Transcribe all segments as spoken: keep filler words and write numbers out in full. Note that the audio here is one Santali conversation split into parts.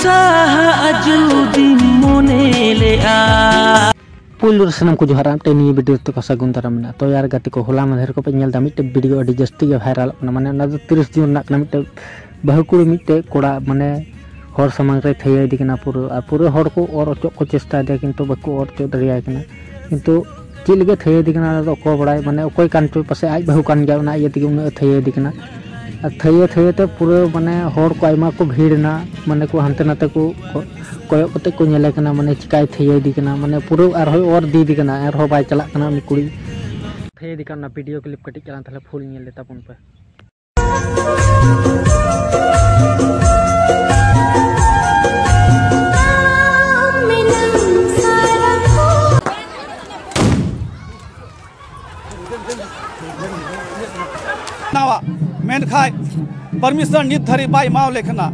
ᱥᱟᱦᱟᱜ ᱡᱩᱫᱤᱢ ᱢᱚᱱᱮ ᱞᱮᱜᱼᱟ᱾ ᱯᱩᱭᱞᱩ ᱨᱮ ᱥᱟᱱᱟᱢ ᱠᱚ ᱡᱚᱦᱟᱨ, ᱟᱨ ᱢᱤᱫᱴᱮᱱ ᱱᱤᱭᱟᱹ ᱵᱷᱤᱰᱤᱭᱳ ᱛᱮᱠᱚ ᱥᱟᱹᱜᱩᱱ ᱫᱟᱨᱟᱢ ᱢᱮᱱᱟᱜᱼᱟ᱾ ᱛᱚ ᱭᱟᱨ ᱜᱟᱛᱮ ᱠᱚ, ᱦᱚᱞᱟ ᱢᱟᱫᱷᱮᱨ ᱠᱚᱯᱮ ᱧᱮᱞ ᱮᱫᱟ, ᱢᱤᱫᱴᱮᱱ ᱵᱷᱤᱰᱤᱭᱳ ᱟᱹᱰᱤ ᱡᱟᱹᱥᱛᱤ ᱜᱮ ᱵᱷᱟᱭᱨᱟᱞᱚᱜ ᱠᱟᱱᱟ᱾ ᱢᱟᱱᱮ ᱚᱱᱟ ᱫᱚ ᱛᱤᱨᱤᱥ ᱡᱩᱱ ᱨᱮᱱᱟᱜ ᱠᱟᱱᱟ᱾ ᱢᱤᱫᱴᱮᱱ ᱵᱟᱹᱦᱩ ᱠᱩᱲᱤ ᱢᱤᱫᱴᱮᱱ ᱠᱚᱲᱟ ᱢᱟᱱᱮ ᱦᱚᱲ ᱥᱟᱢᱟᱝ ᱨᱮ ᱛᱷᱟᱹᱭᱟᱹᱭᱮᱫᱮ ᱠᱟᱱᱟ ᱯᱩᱨᱟᱹ, ᱟᱨ ᱯᱩᱨᱟᱹ ᱦᱚᱲ ᱠᱚ ᱚᱨ ᱚᱪᱚᱜ ᱠᱚ ᱪᱮᱥᱴᱟᱭᱮᱫᱟ, ᱠᱤᱱᱛᱩ ᱵᱟᱠᱚ ᱚᱨ ᱚᱪᱚ ᱫᱟᱲᱮᱭᱟᱭ ᱠᱟᱱᱟ᱾ ᱠᱤᱱᱛᱩ ᱪᱮᱫ ᱞᱟᱹᱜᱤᱫ ᱛᱷᱟᱹᱭᱟᱹᱭᱮᱫᱮ ᱠᱟᱱᱟ, ᱚᱱᱟ ᱫᱚ ᱚᱠᱚᱭ ᱵᱟᱲᱟᱭ᱾ ᱢᱟᱱᱮ ᱚᱠᱚᱭ ᱠᱟᱱ ᱪᱚ, ᱯᱟᱥᱮᱡ ᱟᱡ ᱵᱟᱹᱦᱩ ᱠᱟᱱ ᱜᱮᱭᱟ, ᱚᱱᱟ ᱤᱭᱟᱹ ᱛᱮᱜᱮ ᱩᱱᱟᱹᱜ ᱮ ᱛᱷᱟᱹᱭᱟᱹᱭᱮᱫᱮ ᱠᱟᱱᱟ᱾ ᱟᱨ ᱛᱷᱟᱹᱭᱟᱹ ᱛᱷᱟᱹᱭᱟᱹ ᱛᱮ ᱯᱩᱨᱟᱹ ᱢᱟᱱᱮ ᱦᱚᱲ ᱠᱚ ᱟᱭᱢᱟ ᱠᱚ ᱵᱷᱤᱲ ᱮᱱᱟ, ᱢᱟᱱᱮ ᱠᱚ ᱦᱟᱱᱛᱮ ᱱᱟᱛᱮ ᱠᱚ ᱠᱚᱭᱚᱜ ᱠᱟᱛᱮ ᱠᱚ ᱧᱮᱞᱮ ᱠᱟᱱᱟ, ᱢᱟᱱᱮ ᱪᱤᱠᱟᱭ ᱛᱷᱟᱹᱭᱟᱹᱭᱮᱫᱮ ᱠᱟᱱᱟ, ᱢᱟᱱᱮ ᱯᱩᱨᱟᱹ ᱟᱨᱦᱚᱸᱭ ᱚᱨ ᱤᱫᱤᱭᱮᱫᱮ ᱠᱟᱱᱟ, ᱮᱱᱨᱮᱦᱚᱸ ᱵᱟᱭ ᱪᱟᱞᱟᱜ ᱠᱟᱱᱟ ᱩᱱᱤ ᱠᱩᱲᱤ᱾ ᱛᱷᱟᱹᱭᱟᱹᱭᱮᱫᱮ ᱠᱟᱱ ᱚᱱᱟ ᱵᱷᱤᱰᱤᱭᱳ ᱠᱞᱤᱯ ᱠᱟᱹᱴᱤᱡ ᱪᱟᱞᱟᱝ ᱛᱟᱦᱞᱮ ᱯᱷᱩᱞ ᱧᱮᱞ ᱞᱮ ᱛᱟᱵᱚᱱ ᱯᱮ᱾ ᱱᱟᱣᱟ, ᱢᱮᱱᱠᱷᱟᱡ ᱯᱟᱨᱢᱤᱥᱚᱱ ᱱᱤᱛ ᱫᱷᱟᱹᱨᱤᱡ ᱵᱟᱭ ᱮᱢᱟᱣ ᱞᱮ ᱠᱟᱱᱟ᱾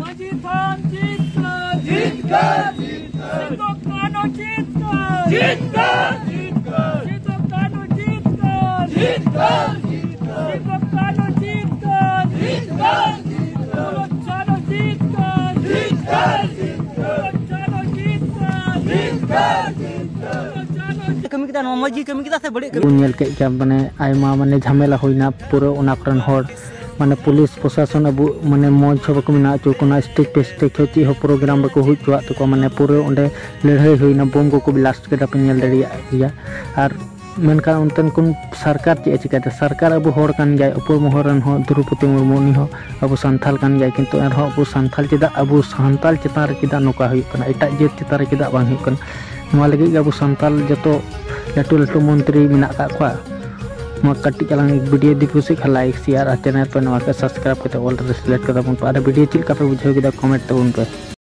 ᱢᱟᱹᱡᱷᱤ ᱛᱷᱟᱱ ᱡᱤᱛᱠᱟᱹᱨ, ᱡᱤᱛᱠᱟᱹᱨ, ᱡᱤᱛᱠᱟᱹᱨ᱾ ᱥᱤᱫᱩ ᱠᱟᱹᱱᱦᱩ ᱡᱤᱛᱠᱟᱹᱨ, ᱡᱤᱛᱠᱟᱹᱨ, ᱡᱤᱛᱠᱟᱹᱨ᱾ ᱥᱤᱫᱩ ᱠᱟᱹᱱᱦᱩ ᱡᱤᱛᱠᱟᱹᱨ, ᱡᱤᱛᱠᱟᱹᱨ, ᱡᱤᱛᱠᱟᱹᱨ᱾ ᱥᱤᱫᱩ ᱠᱟᱹᱱᱦᱩ ᱡᱤᱛᱠᱟᱹᱨ, ᱡᱤᱛᱠᱟᱹᱨ, ᱡᱤᱛᱠᱟᱹᱨ᱾ ᱯᱷᱩᱞᱳ ᱡᱷᱟᱱᱳ ᱡᱤᱛᱠᱟᱹᱨ, ᱡᱤᱛᱠᱟᱹᱨ, ᱡᱤᱛᱠᱟᱹᱨ᱾ ᱯᱷᱩᱞᱳ ᱡᱷᱟᱱᱳ ᱡᱤᱛᱠᱟᱹᱨ, ᱡᱤᱛᱠᱟᱹᱨ, ᱡᱤᱛᱠᱟᱹᱨ᱾ ᱠᱟᱹᱢᱤ ᱠᱮᱫᱟ, ᱱᱚᱣᱟ ᱢᱚᱡᱽ ᱜᱮ ᱠᱟᱹᱢᱤ ᱠᱮᱫᱟ ᱥᱮ ᱵᱟᱹᱲᱤᱡ ᱠᱟᱹᱢᱤ? ᱵᱚᱱ ᱧᱮᱞ ᱠᱮᱫ ᱜᱮᱭᱟ, ᱢᱟᱱᱮ ᱟᱭᱢᱟ ᱢᱟᱱᱮ ᱡᱷᱟᱢᱮᱞᱟ ᱦᱩᱭᱱᱟ ᱯᱩᱨᱟᱹ ᱚᱱᱟ ᱠᱚᱨᱮᱱ ᱦᱚᱲ, ᱢᱟᱱᱮ ᱯᱩᱞᱤᱥ ᱯᱨᱚᱥᱟᱥᱚᱱ ᱟᱵᱚ ᱢᱟᱱᱮ ᱢᱚᱡᱽ ᱦᱚᱸ ᱵᱟᱠᱚ ᱢᱮᱱᱟ ᱦᱚᱪᱚ ᱠᱟᱱᱟ, ᱥᱴᱨᱤᱠ ᱯᱮ ᱥᱴᱨᱤᱠ ᱦᱚᱸ ᱪᱮᱫ ᱦᱚᱸ ᱯᱨᱳᱜᱨᱟᱢ ᱵᱟᱠᱚ ᱦᱩᱭ ᱦᱚᱪᱚᱣᱟᱜ ᱛᱟᱠᱚᱣᱟ᱾ ᱢᱟᱱᱮ ᱯᱩᱨᱟᱹ ᱚᱸᱰᱮ ᱞᱟᱹᱲᱦᱟᱹᱭ ᱦᱩᱭᱱᱟ, ᱵᱳᱢ ᱠᱚᱠᱚ ᱵᱞᱟᱥᱴ ᱠᱮᱫᱟ, ᱯᱮ ᱧᱮᱞ ᱫᱟᱲᱮᱭᱟᱜ ᱜᱮᱭᱟ᱾ ᱟᱨ ᱢᱮᱱᱠᱷᱟᱱ ᱚᱱᱛᱮᱱ ᱠᱚ ᱥᱚᱨᱠᱟᱨ ᱪᱮᱫ ᱮ ᱪᱤᱠᱟᱹᱭᱮᱫᱟ? ᱥᱚᱨᱠᱟᱨ ᱟᱵᱚ ᱦᱚᱲ ᱠᱟᱱ ᱜᱮᱭᱟᱭ, ᱩᱯᱚᱨ ᱢᱚᱦᱚᱞ ᱨᱮᱱ ᱦᱚᱸ ᱫᱨᱚᱣᱯᱚᱫᱤ ᱢᱩᱨᱢᱩ, ᱩᱱᱤ ᱦᱚᱸ ᱟᱵᱚ ᱥᱟᱱᱛᱟᱲ ᱠᱟᱱ ᱜᱮᱭᱟᱭ, ᱠᱤᱱᱛᱩ ᱮᱱᱨᱮᱦᱚᱸ ᱟᱵᱚ ᱥᱟᱱᱛᱟᱲ ᱪᱮᱫᱟᱜ, ᱟᱵᱚ ᱥᱟᱱᱛᱟᱲ ᱪᱮᱛᱟᱱ ᱨᱮ ᱪᱮᱫᱟᱜ ᱱᱚᱝᱠᱟ ᱦᱩᱭᱩᱜ ᱠᱟᱱᱟ? ᱮᱴᱟᱜ ᱡᱟᱹᱛ ᱪᱮᱛᱟᱱ ᱨᱮ ᱪᱮᱫᱟᱜ ᱵᱟᱝ ᱦᱩᱭᱩᱜ ᱠᱟᱱᱟ? ᱱᱚᱣᱟ ᱞᱟᱹᱜᱤᱫ ᱜᱮ ᱟᱵᱚ ᱥᱟᱱᱛᱟᱲ ᱡᱚᱛᱚ ᱞᱟᱹᱴᱩ ᱞᱟᱹᱴᱩ ᱢᱚᱱᱛᱨᱤ ᱢᱮᱱᱟᱜ ᱟᱠᱟᱫ ᱠᱚᱣᱟ᱾ ᱱᱚᱣᱟ ᱠᱟᱹᱴᱤᱡ ᱪᱟᱞᱟᱝ ᱵᱷᱤᱰᱤᱭᱳ ᱡᱩᱫᱤ ᱠᱩᱥᱤᱜ ᱠᱷᱟᱱ ᱞᱟᱭᱤᱠ, ᱥᱮᱭᱟᱨ ᱟᱨ ᱪᱮᱱᱮᱞ ᱯᱮ ᱱᱚᱣᱟ ᱠᱚ ᱥᱟᱵᱥᱠᱨᱟᱭᱤᱵ ᱠᱟᱛᱮ ᱚᱞ ᱨᱮ ᱥᱤᱞᱮᱠᱴ ᱠᱟᱛᱟ ᱵᱚᱱ ᱯᱮ᱾ ᱟᱨ ᱵᱷᱤᱰᱤᱭᱳ ᱪᱮᱫ ᱞᱮᱠᱟ ᱯᱮ ᱵᱩᱡᱷᱟᱹᱣ ᱠᱮᱫᱟ ᱠᱚᱢᱮᱱᱴ ᱛᱟᱵᱚᱱ ᱯᱮ᱾